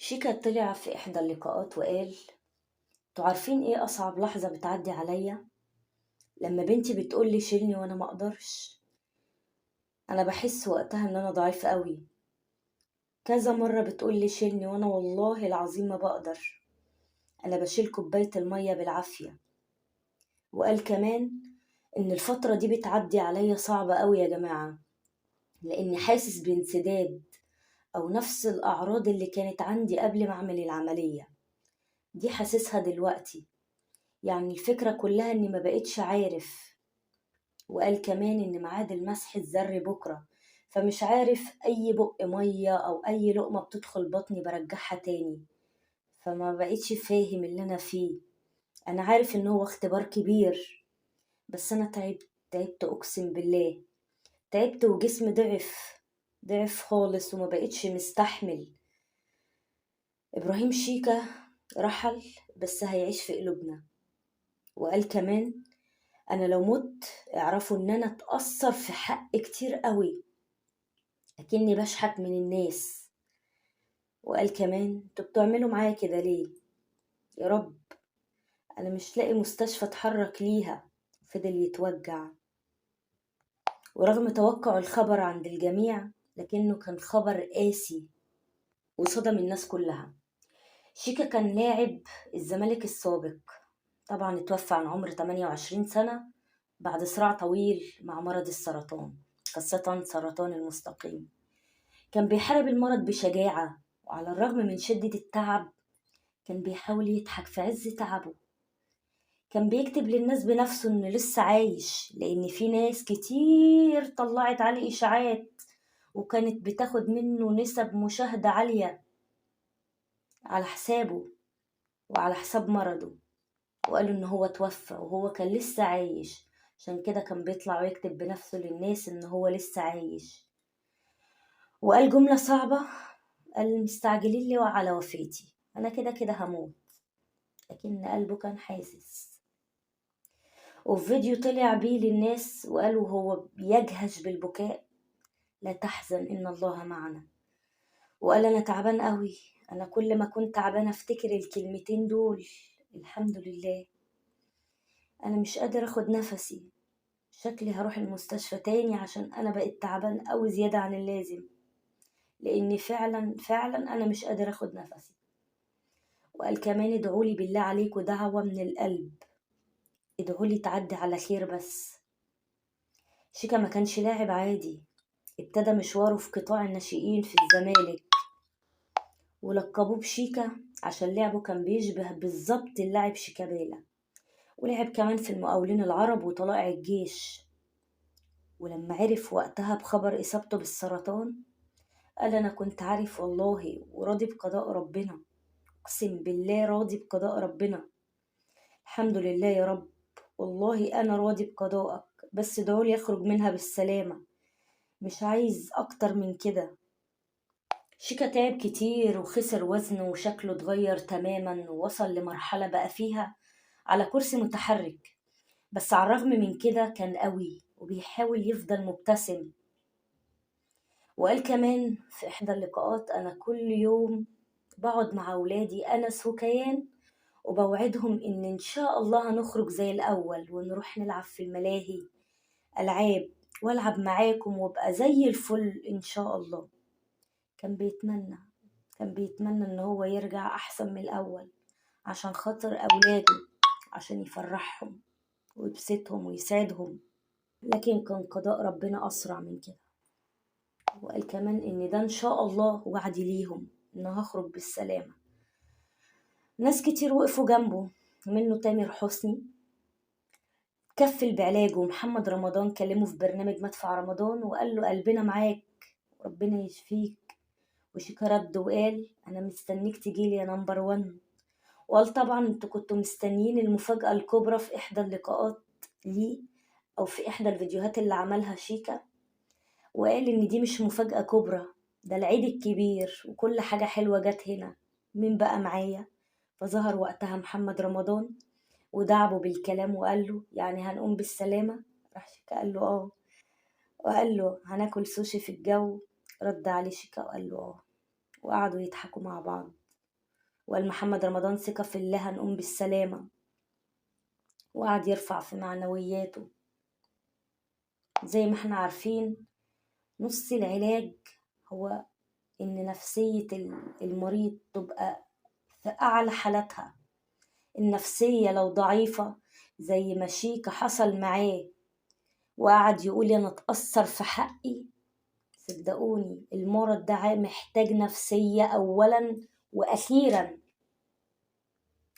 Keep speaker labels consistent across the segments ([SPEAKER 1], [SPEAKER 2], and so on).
[SPEAKER 1] شيكا طلع في إحدى اللقاءات وقال: انتوا عارفين ايه أصعب لحظة بتعدي عليا؟ لما بنتي بتقولي شيلني وأنا مقدرش. أنا بحس وقتها إن أنا ضعيف قوي. كذا مرة بتقولي شيلني وأنا والله العظيم ما بقدر، أنا بشيل كوباية المية بالعافية. وقال كمان إن الفترة دي بتعدي عليا صعبة قوي يا جماعة، لأني حاسس بانسداد أو نفس الأعراض اللي كانت عندي قبل ما أعمل العملية دي حاسسها دلوقتي. يعني الفكرة كلها إني ما بقتش عارف. وقال كمان إن ميعاد المسح الذري بكرة، فمش عارف أي بق مية أو أي لقمة بتدخل بطني برجعها تاني، فما بقتش فاهم اللي أنا فيه. أنا عارف إن هو اختبار كبير، بس أنا تعبت، تعبت أقسم بالله تعبت، وجسمي ضعف ضعف خالص وما بقتش مستحمل. إبراهيم شيكا رحل بس هيعيش في قلوبنا. وقال كمان: أنا لو مت اعرفوا إن أنا اتأثر في حق كتير قوي، أكني بشحت من الناس. وقال كمان: انتوا بتعملوا معايا كده ليه يا رب؟ أنا مش لاقي مستشفى اتحرك ليها. فضل يتوجع. ورغم توقع الخبر عند الجميع، لكنه كان خبر قاسي وصدم الناس كلها. شيكا كان لاعب الزمالك السابق، طبعا اتوفى عن عمر 28 سنة بعد صراع طويل مع مرض السرطان، خاصة سرطان المستقيم. كان بيحارب المرض بشجاعة، وعلى الرغم من شدة التعب كان بيحاول يضحك في عز تعبه. كان بيكتب للناس بنفسه انه لسه عايش، لان في ناس كتير طلعت عليه اشاعات وكانت بتاخد منه نسب مشاهدة عالية على حسابه وعلى حساب مرضه، وقالوا ان هو توفى وهو كان لسه عايش. عشان كده كان بيطلع ويكتب بنفسه للناس ان هو لسه عايش. وقال جملة صعبة، قال: مستعجلين لي على وفاتي، انا كده كده هموت. لكن قلبه كان حاسس. وفي فيديو طلع بيه للناس وقال وهو بيجهش بالبكاء: لا تحزن إن الله معنا. وقال: أنا تعبان قوي، أنا كل ما كنت تعبان أفتكر الكلمتين دول، الحمد لله أنا مش قادر أخد نفسي، شكلي هروح المستشفى تاني عشان أنا بقيت تعبان قوي زيادة عن اللازم، لأني فعلا فعلا أنا مش قادر أخد نفسي. وقال كمان: ادعولي بالله عليكم دعوة من القلب، ادعولي تعدي على خير بس. شيكا ما كانش لاعب عادي، ابتدى مشواره في قطاع الناشئين في الزمالك، ولقبوه بشيكا عشان لعبه كان بيشبه بالظبط اللاعب شيكابالا. ولعب كمان في المقاولين العرب وطلائع الجيش. ولما عرف وقتها بخبر إصابته بالسرطان قال: أنا كنت عارف والله، وراضي بقضاء ربنا، أقسم بالله راضي بقضاء ربنا، الحمد لله يا رب، والله أنا راضي بقضائك، بس ادعولي أخرج منها بالسلامة، مش عايز أكتر من كده. شيكا تعب كتير وخسر وزنه وشكله اتغير تماما، ووصل لمرحلة بقى فيها على كرسي متحرك، بس على الرغم من كده كان قوي وبيحاول يفضل مبتسم. وقال كمان في إحدى اللقاءات: أنا كل يوم بقعد مع أولادي أنس وكيان وبوعدهم إن شاء الله هنخرج زي الأول ونروح نلعب في الملاهي ألعاب وألعب معاكم وابقى زي الفل إن شاء الله. كان بيتمنى إن هو يرجع أحسن من الأول عشان خاطر أولاده، عشان يفرحهم ويبسطهم ويسعدهم، لكن كان قضاء ربنا أسرع من كده. وقال كمان إن ده إن شاء الله وعدي ليهم إن هخرج بالسلامة. ناس كتير وقفوا جنبه، منه تامر حسني كفل بعلاجه، محمد رمضان كلمه في برنامج مدفع رمضان وقال له قلبنا معاك وربنا يشفيك. وشيكا رد وقال: أنا مستنيك تجيلي يا نمبر 1. وقال طبعا انتوا كنتوا مستنيين المفاجأة الكبرى في إحدى اللقاءات ليه أو في إحدى الفيديوهات اللي عملها شيكا، وقال إن دي مش مفاجأة كبرى، ده العيد الكبير وكل حاجة حلوة جت هنا، مين بقى معايا؟ فظهر وقتها محمد رمضان ودعبه بالكلام وقال له يعني هنقوم بالسلامة؟ راح شيكا قال له آه، وقال له هناكل سوشي في الجو؟ رد عليه شيكا وقال له آه، وقعدوا يضحكوا مع بعض. وقال محمد رمضان ثقة في الله هنقوم بالسلامة، وقعد يرفع في معنوياته. زي ما احنا عارفين نص العلاج هو ان نفسية المريض تبقى في اعلى حالاتها. النفسية لو ضعيفة زي ما شيكا حصل معاه وقعد يقول انا اتأثر في حقي، صدقوني المرض ده محتاج نفسية اولا واخيرا.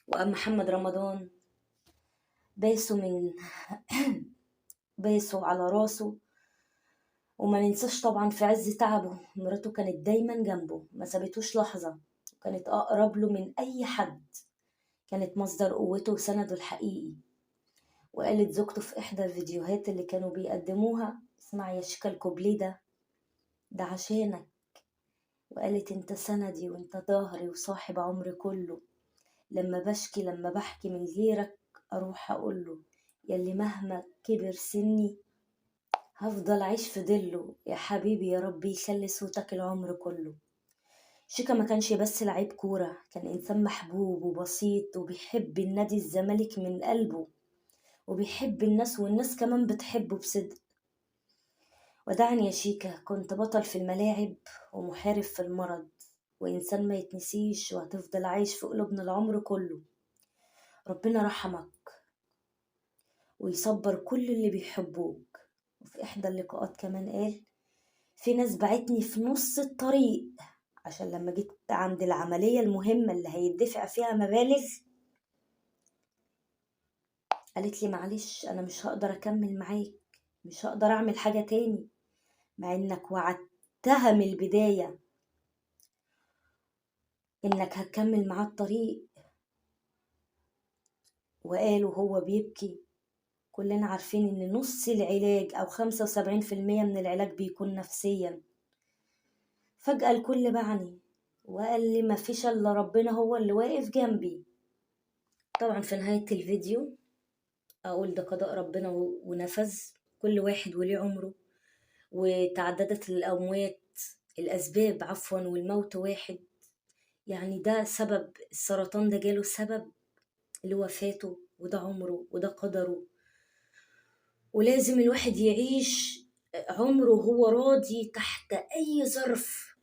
[SPEAKER 1] وقام محمد رمضان باسه من باسه على راسه. وما ننساش طبعا في عز تعبه مراته كانت دايما جنبه، ما سابتوش لحظة، كانت أقرب له من أي حد، كانت مصدر قوته وسنده الحقيقي. وقالت زوجته في إحدى الفيديوهات اللي كانوا بيقدموها: اسمع يا شيكا الكوبليه ده عشانك. وقالت انت سندي وانت ظهري وصاحب عمري كله، لما بشكي لما بحكي من غيرك اروح اقوله، يلي مهما كبر سني هفضل عيش في ضله، يا حبيبي يا ربي يخلي صوتك العمر كله. شيكا ما كانش بس لعيب كورة، كان إنسان محبوب وبسيط وبيحب النادي الزمالك من قلبه، وبيحب الناس والناس كمان بتحبه بصدق. وداعا يا شيكا، كنت بطل في الملاعب ومحارب في المرض، وإنسان ما يتنسيش وهتفضل عايش في قلوبنا العمر كله. ربنا رحمك ويصبر كل اللي بيحبوك. وفي إحدى اللقاءات كمان قال: في ناس بعتني في نص الطريق عشان لما جيت عند العملية المهمة اللي هيدفع فيها مبالغ قالت لي معلش أنا مش هقدر أكمل معاك، مش هقدر أعمل حاجة تاني، مع إنك وعدتها من البداية إنك هتكمل معاه الطريق. وقال وهو بيبكي: كلنا عارفين إن نص العلاج أو 75% من العلاج بيكون نفسيا. فجأة الكل باعني وقال لي ما فيش إلا ربنا هو اللي واقف جنبي. طبعا في نهاية الفيديو أقول ده قضاء ربنا ونفذ، كل واحد وليه عمره، وتعددت الأموات الأسباب عفوا، والموت واحد. يعني ده سبب السرطان، ده جاله سبب لوفاته، وده عمره وده قدره، ولازم الواحد يعيش عمره وهو راضي تحت أي ظرف،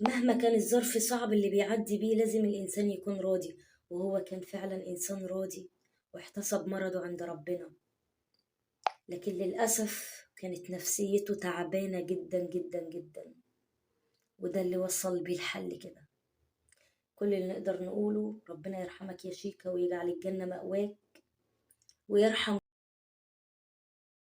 [SPEAKER 1] مهما كان الظرف صعب اللي بيعدي بيه لازم الإنسان يكون راضي. وهو كان فعلا إنسان راضي واحتسب مرضه عند ربنا، لكن للأسف كانت نفسيته تعبانة جدا جدا جدا، وده اللي وصل بيه الحل كده. كل اللي نقدر نقوله ربنا يرحمك يا شيكا ويجعل الجنة مأواك ويرحم